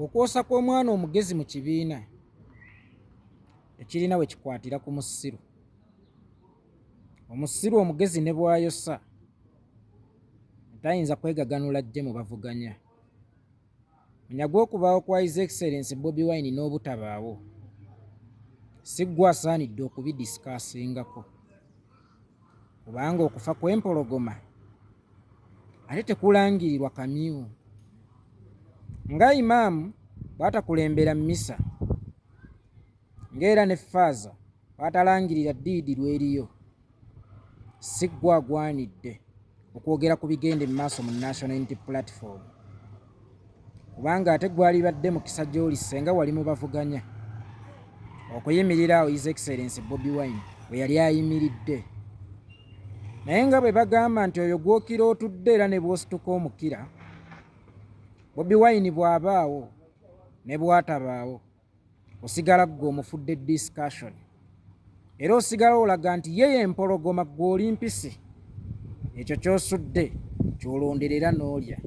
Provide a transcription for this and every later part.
Okwosa kw'omwana omugezi mu kibiina tekirina we kikwatira ku musiru. Omusiru omugezi ne bw'ayosa tayinza kwegaganula ggye mu bavuganya. Munyagwa okubaawo kwa His Excellency Bobi Wine n'obutabaawo si ggwe asaanidde okubidisikaasingako kubanga okufa kw'empologoma ate tekulangirirwa kamyu. Nga Imaamu bw'atakulembera mmisa ng'era ne Faaza bw'atalangirira ddiidi lw'eriyo, si ggwe agwanidde okwogera ku bigenda mu maaso mu National Unity Platform kubanga ate gwalibadde mukisa gy'oli ssenga wali mu bavuganya okuyimirira awo His Excellency Bobi Wine we yali ayimiridde. Naye nga bwe bagamba nti oyo gw'okira otudde era ne bw'osituka omukira, Bobi Wine bw'abaawo ne bw'atabaawo osigala ggwe omufudde discussion era osigala olaga nti ye y'empologoma ggwe oli mpisi. Ekyo ky'osudde ky'olonderera n'olya.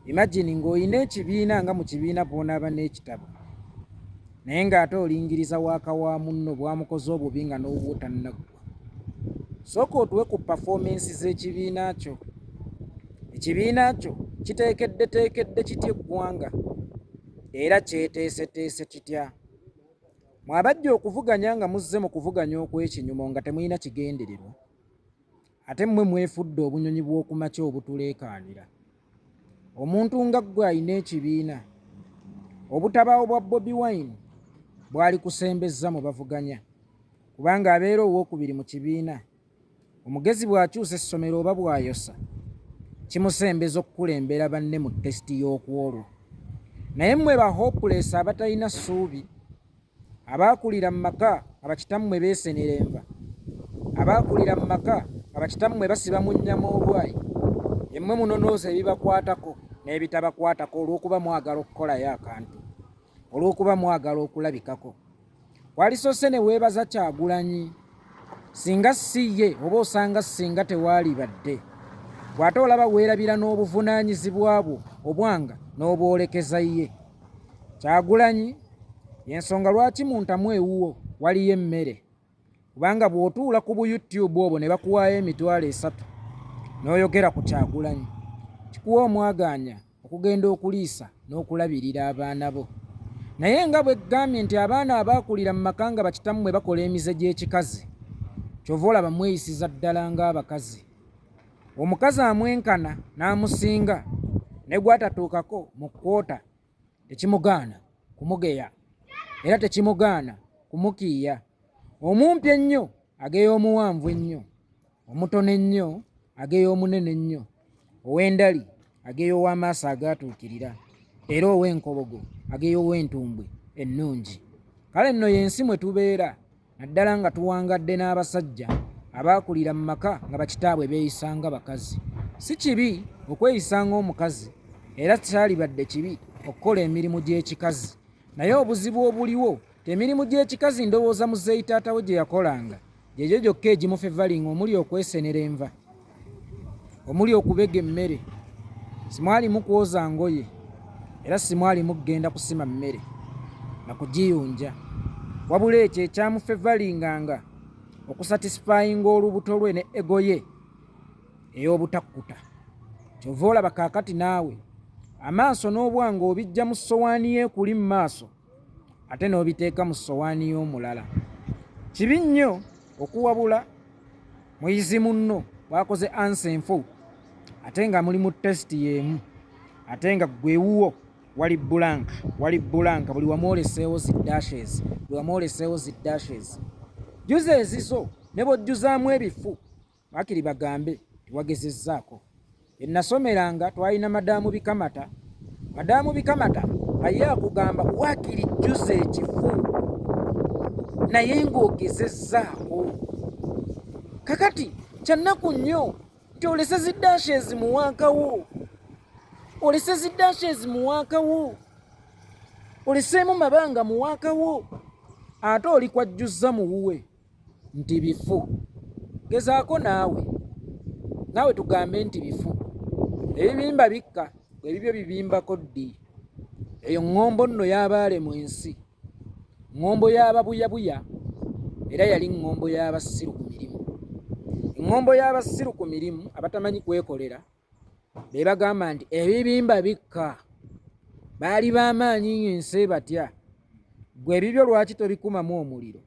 Imagine ng'olina ekibiina nga mu kibiina bw'onaaba n'ekitabo naye ng'ate olingiriza waaka wa munno bw'amukoze obubi nga n'owuwo tannaggwa. Sooka otuwe ku performance z'ekibiina kyo. Ekibiina kyo kiteekeddeteekedde kitya eggwanga era kyeteeseteese kitya? Mwe abajja okuvuganya nga muzze mu kuvuganya okw'ekinyumo nga temulina kigendererwa ate mmwe mwefudde obunyonyi bw'oku makya obutuleekaanira. Omuntu nga ggwe alina ekibiina, obutabaawo bwa Bobi Wine bwalikusembezza mu bavuganya kubanga abeera owookubiri mu kibiina. Omugezi bw'akyusa essomero oba bw'ayosa kimusembeza okukulembera banne mu tesiti y'okwolwo. Naye mmwe ba hopeless abatalina ssuubi Abaakulira mu maka nga bakitammwe beesenera enva, abaakulira mu maka nga bakitammwe basiba mu nnyama olwayi, emmwe munonooza ebibakwatako n'ebitabakwatako olw'okuba mwagala okukolayo akantu, olw'okuba mwagala okulabikako. Walisoose ne weebaza Kyagulanyi singa si ye oba osanga singa tewaalibadde. Bw'ate olaba weerabira n'obuvunaanyizibwa bwo obwanga n'obwolekeza ye. Kyagulanyi y'ensonga lwaki mu ntamu ewuwo waliyo emmere kubanga bw'otuula ku bu YouTube obwo ne bakuwaayo 30,000 n'oyogera ku Kyagulanyi kikuwa omwagaanya okugenda okuliisa n'okulabirira abaana bo. Naye nga bwe ggambye nti abaana abaakulira mu maka nga bakitammwe bakola emize gy'ekikazi ky'ova olaba mweyisiza ddala ng'abakazi. Omukazi amwenkana n'amusinga ne gw'atatuukako mu kkwota tekimugaana kumugeya era tekimugaana kumukiiya. Omumpi ennyo ageya omuwanvu ennyo, omutono ennyo ageya omunene ennyo, ow'endali ageya ow'amaaso agaatuukirira era ow'enkobogo ageya ow'entumbwe ennungi. Kale nno y'ensi mwe tubeera. Naddala nga tuwangadde n'abasajja abaakulira mu maka nga bakitaabwe beeyisa nga bakazi. Si kibi okweyisa ng'omukazi era kyalibadde kibi okukola emirimu gy'ekikazi. Naye obuzibu obuliwo nti emirimu gy'ekikazi ndowooza muzeeyi taata we gye yakolanga gyegyo gyokka egimufevalinga omuli okwesenera enva, omuli okubega emmere, simwalimu kwoza ngoye era simwalimu kugenda kusima mmere na kugiyunja wabula ekyo ekyamufevalinganga okusatisfayinga olubuto lwe ne ego ye ey'obutakkuta. Kyova olaba kaakati naawe amaaso n'obwanga obijja mu ssowaani ye kuli mu maaso ate n'obiteeka mu ssowaani y'omulala. Kibi nnyo okuwabula muyizi munno bw'akoze ansa enfu ate nga muli mu tesiti y'emu ate nga ggwe ewuwo wali bulanka, wali bulanka, buli wamu oleseewo zi dashes, buli wamu oleseewo zi dashes. Juza ezizo ne bw'ojjuzaamu ebifu Waakiri bagambe nti wagezezzaako. Gye nasomeranga twalina Madaamu Bikamata. Madaamu Bikamata nga ye akugamba waakiri jjuza ekifu naye ng'ogezezzaako. Kakati kyannaku nnyo nti olese zi dashes mu waakawo, olese zi dashes mu waakawo, oleseemu mabanga mu waakawo ate oli kwajjuzza mu wuwe. Nti bifu. Gezaako naawe, naawe tugambe nti bifu. Ebibimba bikka, ebibyo bibimbako ddi? Eyo ŋŋombo nno y'abaale mu ensi, ŋŋombo y'ababuyabuya era yali ŋŋombo y'abasiru ku mirimu. Eŋŋombo y'abasiru ku mirimu abatamanyi kwekolera be bagamba nti ebibimba bikka, baali b'amaanyi ng'ensi ebatya, ggwe ebibyo lwaki tobikumamu omuliro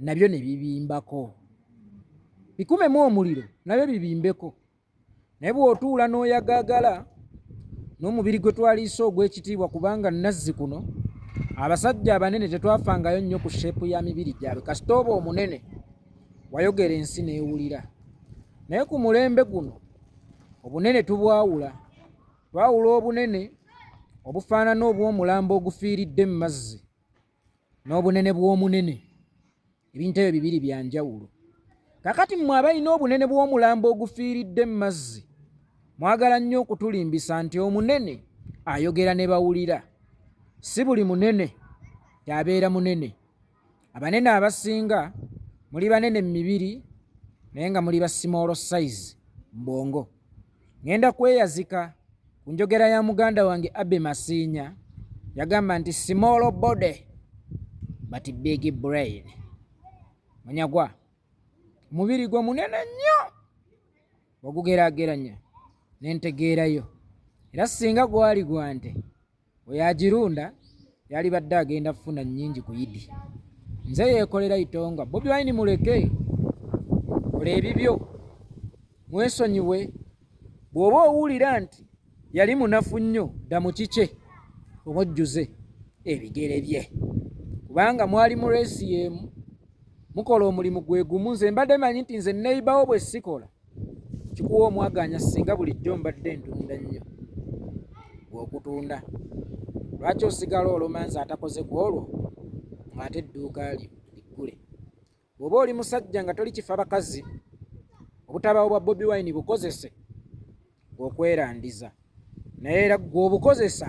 nabyo ne bibimbako? Bikumemu omuliro nabyo bibimbeko. Naye bw'otuula n'oyagaagala n'omubiri gwe twaliisa ogw'ekitiibwa, kubanga nazzi kuno abasajja abanene tetwafangayo nnyo ku sheepu ya mibiri gyabwe, kasita oba omunene wayogera ensi n'ewulira. Naye ku mulembe guno obunene tubwawula, twawula obunene obufaanana obw'omulambo ogufiiridde mu mazzi n'obunene bw'omunene. Ebintu ebyo bibiri bya njawulo. Kakati mmwe abalina obunene bw'omulambo ogufiiridde mu mazzi mwagala nnyo okutulimbisa nti omunene ayogera ne bawulira. Si buli munene abeera munene. Abanene abasinga muli banene mu mibiri naye nga muli ba small size mu bwongo. Ngenda kweyazika ku njogera ya muganda wange Abbey Masiinya, yagamba nti small body but big brain. Munyagwa, omubiri gwo munene nnyo ogugeraageranya n'entegeerayo, era singa gwali gwa nte Oyo agirunda yalibadde agenda kufuna nnyingi ku Idi. Nze yeekolera itonga. Bobi Wine muleke, kola ebibyo, mwesonyiwe. Bw'oba owulira nti yali munafu nnyo, dda mu kikye omujjuze ebigere bye, kubanga mwali mu reesi y'emu, mukola omulimu gwe gumu. Nze mbadde manyi nti nze neibawo bwe sikola kikuwa omwaganya singa bulijjo mbadde ntunda nnyo gw'okutunda, lwaki osigala oloma nze atakoze ku olwo ng'ate edduuka lyo liggule? Bw'oba oli musajja nga toli kifa bakazi, obutabaawo bwa Bobi Wine bukozese okwerandiza, naye era ggwe obukozesa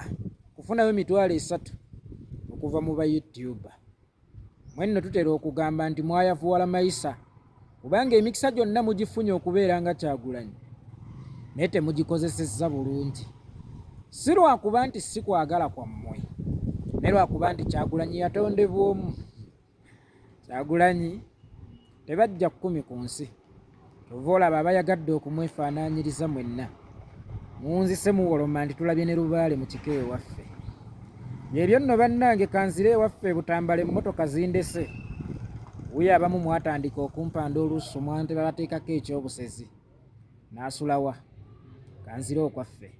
kufunayo 30,000 okuva mu ba YouTuber. Mwe nno tutera okugamba nti mwayavuwala mayisa, kubanga emikisa gyonna mugifunye okubeera nga Kyagulanyi, naye temugikozesezza bulungi. Si lwakuba nti si kwagala kwammwe, naye lwakuba nti Kyagulanyi yatondebwa omu. Kyagulanyi tebajja kkumi ku nsi. Kyova olaba abayagadde okumwefaanaanyiriza mwenna munzise muwoloma nti tulabye ne lubaale mu kika ewaffe. Byebyo nno bannange, kanzire ewaffe e Butambala emmotoka zindese. Wuyo abamu mwatandika okumpanda oluusu mwante babateekako eky'obusezi. Naasulawa? Kanzire okwaffe.